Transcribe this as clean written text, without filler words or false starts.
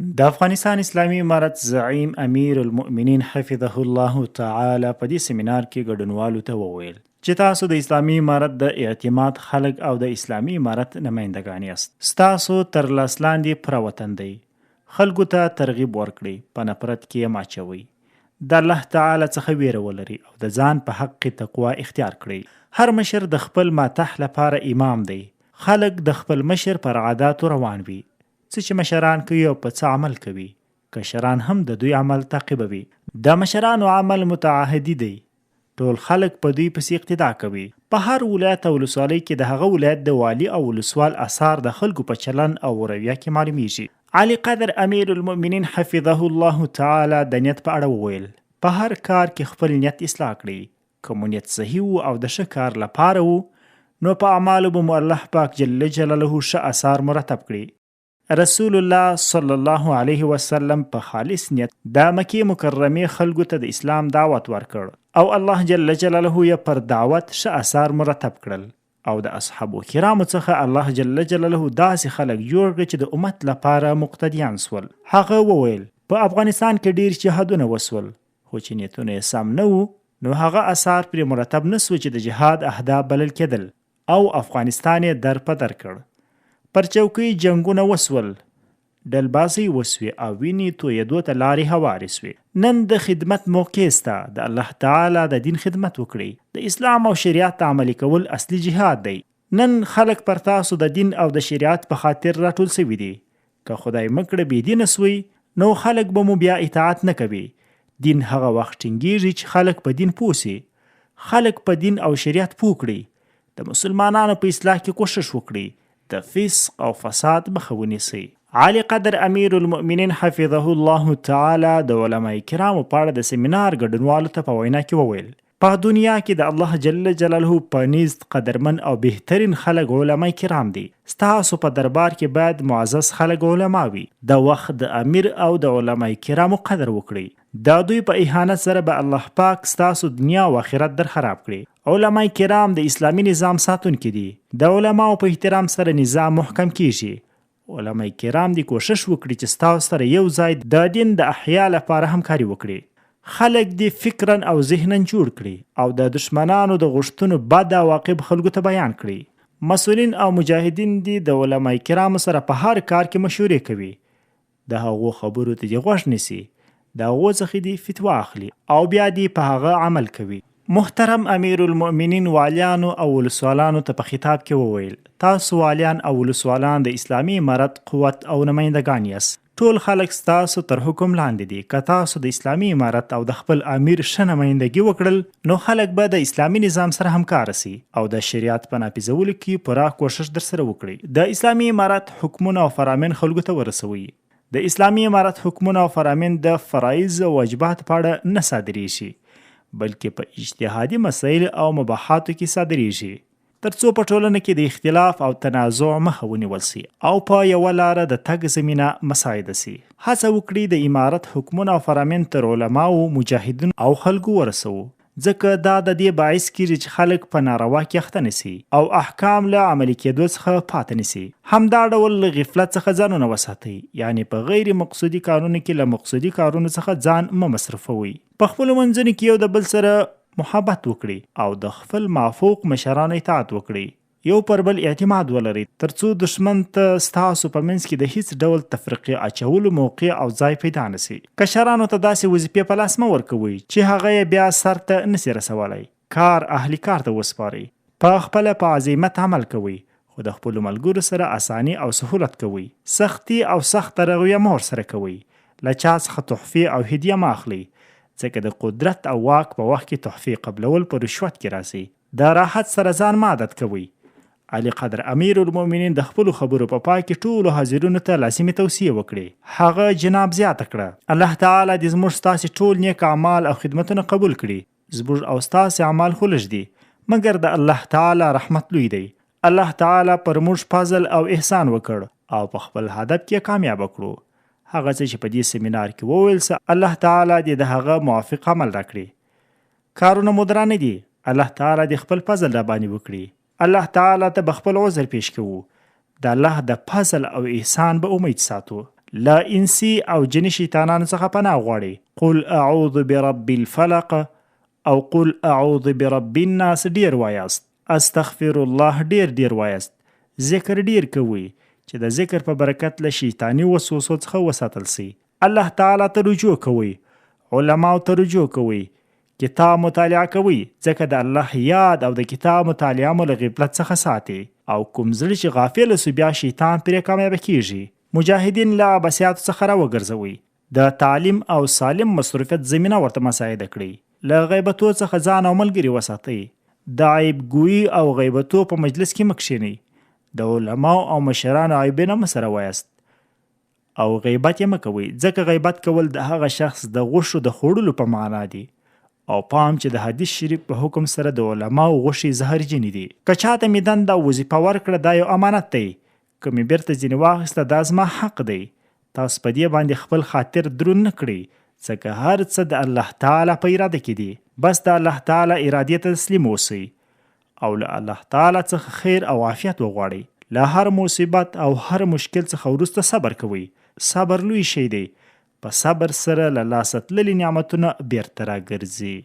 د افغانستان اسلامي امارت زعیم امیر المؤمنین حفظه الله تعالی په دې سیمینار کې ګډونوالو ته وویل چې تاسو د اسلامي امارت د اعتماد خلک او د اسلامي امارت نمایندګان یاست. ستاسو تر لاس لاندې پوره وطن دی. خلکو ته ترغیب ورکړئ، په نفرت کې یې مه اچوئ. د الله تعالی څخه ویره ولرئ او د ځان په حق کې تقوا اختیار کړئ. هر مشر د خپل ماتح لپاره امام دی. خلک د خپل مشر پر عاداتو روان وي. څه چې مشران کوي او په څه عمل کوي، کشران هم د دوی عمل تعقیبوي. د مشرانو عمل متعهدي دی، ټول خلک په دوی پسې اقتدا کوي. په هر ولایت او ولسوالۍ کې د هغه ولایت د والي او ولسوال اثار د خلکو په چلن او رویه کې معلومیږي. عالیقدر امیرالمؤمنین حفظه الله تعالی د نیت په اړه وویل، په هر کار کې خپل نیت اصلاح کړئ، که مو نیت صحیح وو او د ښه کار لپاره وو نو په اعمالو به مو الله پاک جل جلاله ښه اثار مرتب کړي. رسول الله صلی الله علیه وسلم په خالص نیت د مکې مکرمې خلکو ته د اسلام دعوت ورکړ او الله جل جلاله یې پر دعوت ښه اثار مرتب کړل او د اصحابو کرامو څخه الله جل جلاله داسې خلک جوړ کړل چې د امت لپاره مقتدیان سول. هغه وویل، په افغانستان کې ډیر جهادونه وسول خو چې نیتونه یې سم نه وو نو هغه اثار پرې مرتب نه سو چې د جهاد اهداف بلل کېدل او افغانستان یې در په در کړ. پر چوکۍ جنګونه وسول، ډلبازۍ وسوې او وینې تویېدو ته لارې هوارې سوې. نن د خدمت موقع سته، د الله تعالی د دین خدمت وکړئ. د اسلام او شریعت عملي کول اصلي جهاد دی. نن خلک پر تاسو د دین او د شریعت په خاطر راټول سوي دي. که خدای مه کړه بې دینه سوئ نو خلک به مو بیا اطاعت نه کوي. دین هغه وخت ټینګیږي چې خلک په دین پوه سي. خلک په دین او شریعت پوه کړئ. د مسلمانانو په اصلاح کې کوښښ وکړئ. د فسق او فساد مخه ونیسئ. عالیقدر امیرالمؤمنین حفظه الله تعالی د علماء کرامو په اړه د سیمینار ګډونوالو ته په وینا کې وویل، په دنیا کې د الله جل جلاله په نیزد قدرمن او بهترین خلک علماء کرام دي. ستاسو په دربار کې باید معزز خلک علما وي. د وخت د امیر او د علماء کرامو قدر وکړئ. د دوی په اهانت سره به الله پاک ستاسو دنیا او آخرت در خراب کړي. علماء کرام د اسلامي نظام ساتونکي دي. د علماو په احترام سره نظام محکم کیږي. علماء کرام دې کوښښ وکړي چې ستاسو سره یو ځای د دین د احیا لپاره همکاري وکړي. خلک دې فکراً او ذهناً جوړ کړي او د دښمنانو د غوښتنو بد عواقب خلکو ته بیان کړي. مسؤلین او مجاهدین دې د علماء کرامو سره په هر کار کې مشورې کوي، د هغو خبرو ته دې غوږ نیسي، د هغو څخه دې فتوا اخلي او بیا دې په هغه عمل کوي. محترم امیرالمؤمنین والیانو او ولسوالانو ته په خطاب کې وویل، تاسو والیان او ولسوالان د اسلامي امارت قوت او نمایندګان یاست، ټول خلک ستاسو تر حکم لاندې دي، که تاسو د اسلامي امارت او د خپل امیر ښه نمایندګي وکړل، نو خلک به د اسلامي نظام سره همکاره سي او د شریعت په نافذولو کې پوره کوښښ درسره وکړي. د اسلامي امارت حکمونه او فرامین خلکو ته ورسوئ. د اسلامي امارت حکمونه او فرامین د فرایض او واجباتو په اړه نه صادریږي، بلکې په اجتهادي مسایلو او مباحاتو کې صادریږي، ترڅو په ټولنه کې د اختلاف او تنازع مخه ونیول شي او په یوه لاره د تګ زمینه مساعده شي. هڅه وکړي د امارت حکمونه او فرامین تر علماوو، مجاهدینو او خلکو ورسوو، ځکه دا د دې باعث کیږي چې خلک په ناروا کې اخته نه شي او احکام له عملي کېدو څخه پاتې نه شي. همدا ډول له غفلت څخه ځانونه وساتئ، یعنې په غیر مقصودي کارونو کې له مقصودي کارونو څخه ځان مه مصروفوئ. په خپلو منځونو کې یو د بل سره محبت وکړئ او د خپل مافوق مشرانو اطاعت وکړئ. یو پر بل اعتماد ولرئ ترڅو دښمن ته ستاسو په منځ کې د هیڅ ډول تفرقې اچولو موقع او ځای پیدا نه شي. کشرانو ته داسې وظیفې په لاس مه ورکوئ چې هغه یې بیا سر ته نه شي رسولی. کار اهل کار ته وسپارئ. په خپله په عزیمت عمل کوئ خو د خپلو ملګرو سره اساني او سهولت کوئ. سختي او سخته رویه مه ورسره کوئ. له چا څخه تحفې او هدیه مه اخلئ ځکه د قدرت او واک په وخت کې تحفې قبلول په رشوت کې راځي. د راحت سره ځان مه عادت کوئ. عالیقدر امیرالمؤمنین د خپلو خبرو په پای کې ټولو حاضرینو ته لازمې توصیې وکړې. هغه جناب زیاته کړه، الله تعالی دې زموږ ستاسې ټول نیک اعمال او خدمتونه قبول کړي، زموږ او ستاسې اعمال خو لږ دي، مګر د الله تعالی رحمت لوی دی. الله تعالی پر موږ فضل او احسان وکړ او په خپل هدف کې کامیابه کړو. هغه څه چې په دې سیمینار کې وویل سه، الله تعالی دې د هغه موافق عمل راکړي. کارونه مو درانه دي، الله تعالی دې خپل فضل راباندې وکړي، الله تعالی ته به خپل عذر پیش کوو، د الله د فضل او احسان به امید ساتو. له انسي او جني شیطانانو څخه پناه غواړئ. قل اعوذ برب الفلق او قل اعوذ برب الناس ډیر وایاست. استغفر الله ډیر ډیر وایاست. ذکر ډیر کوئ چې د ذکر په برکت له شیطاني وسوسو څخه وساتل سئ. الله تعالی ته رجوع کوئ، علماو ته رجوع کوئ، کتاب مطالعه کوئ، ځکه د الله یاد او د کتاب مطالعه مو له غفلت څخه ساتي او کوم زړه چې غافل سو بیا شیطان پرې کامیابه کیږي. مجاهدین له عبثیاتو څخه راوګرځوئ، د تعلیم او سالم مصروفیت زمینه ورته مساعده کړئ، له غیبتو څخه ځان او ملګري وساتئ، د عیب ګویي او غیبتو په مجلس کې مه کښېنئ، د علماو او مشرانو عیبونه مه سره وایاست او غیبت یې مه کوئ، ځکه غیبت کول د هغه شخص د غوښو د خوړلو په معنا دي او پام چې د حدیث شریف په حکم سره د علماو غوښې زهرجنې دي. که چاته مې دنده او وظیفه ورکړه دا یو امانت دی، که مې بیرته ځینې واخیسته دا زما حق دی، تاسو په دې باندې خپل خاطر دروند نه کړئ، ځکه هر څه د الله تعالی په اراده کې دي، بس د الله تعالی ارادې ته تسلیم اوسئ او له الله تعالی څخه خیر او عافیت وغواړئ. له هر مصیبت او هر مشکل څخه وروسته صبر کوئ، صبر لوی شی دی، په صبر سره له لاسه تللي نعمتونه بیرته راګرځي.